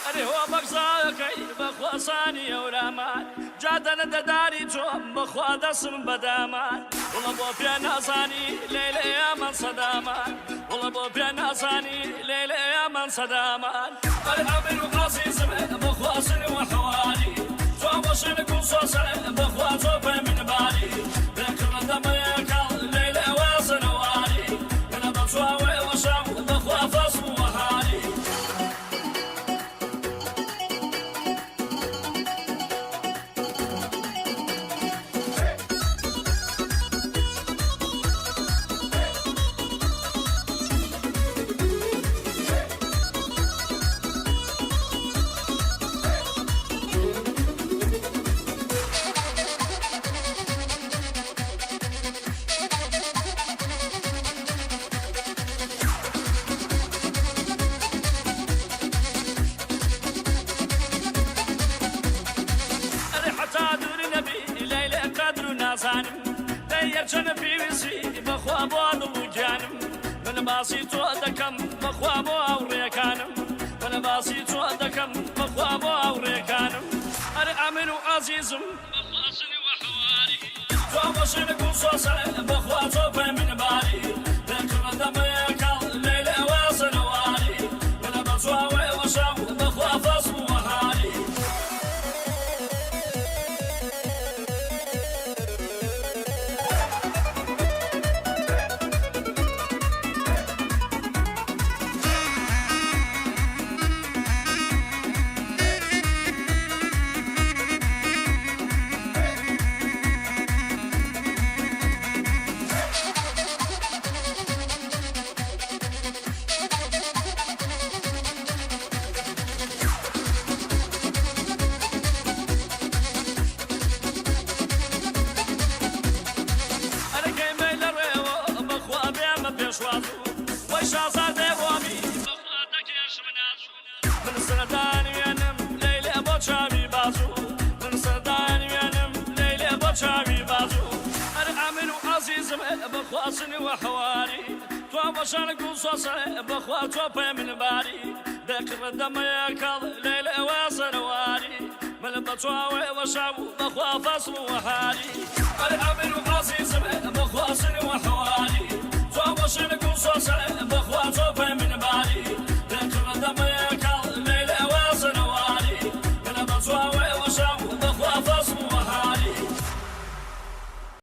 ئەرێ هۆ بەگزاکەی بەخوا سانی ئەورامان جادەنە دەداری چۆم بەخوا دەسم بەدامان وڵە بۆ پێ نازانی لەیلەیە من سەدامان وڵە بۆ پێ نازانی لەیلەیە من سەدامان ئەرێ ئەمیر و عەزیزم بەخوا سن و حەوالی تۆ بەشن گوڵ سۆسە بەخوا تۆ پێ من باری بێکڕە دەمەیەکەڵ لەیلە وازنەواری منە بەچواوێ وەشاو بەخوا فەسڵ و وەهاری. ئەرێ حەتا دوور نەبی لەیلێ قەدر و نازانم دەی یەکچەنە پێویستی بەخوا بۆ دڵ و گیانم من باسی تۆ دەکەم بەخوا بۆ هاوڕێکانم من باسی تۆ دەکەم بەخوا بۆ هاوڕێکانم ئەرێ ئەمیر و ئازیزم بەخوا سنی و حەواری تۆ بەشن گوڵ سۆسە بەخوا تۆ پێ من باری دەکڕە دەمەیەکەڵ لەیلێ وازنەواری منە بەچواوێ وەشاو بەخوا فەسڵ و وەهاری. ئەرەکەی مەی لە ڕێوە بەخوا بێمە پێشوازوو وەی شازادەی ڕۆمی بەخوا دەکێشم نازوو من سەردان وێنم لەیلێ بۆ چاوی بازوو من سەردان وێنم لەیلێ بۆ چاوی بازوو ئەرێ ئامیر و ئازیزم بەخوا سنی و حەواری تۆ بەشان گوڵ سۆسە بەخوا تۆ پێ من باری دەکڕە دەمەیەکەڵ لەیلێ وا سەرەواری من بە چاوێ وەشاو بەخوا فەسڵ و وەهاری ئەرێ ئامیر و ئازیزم.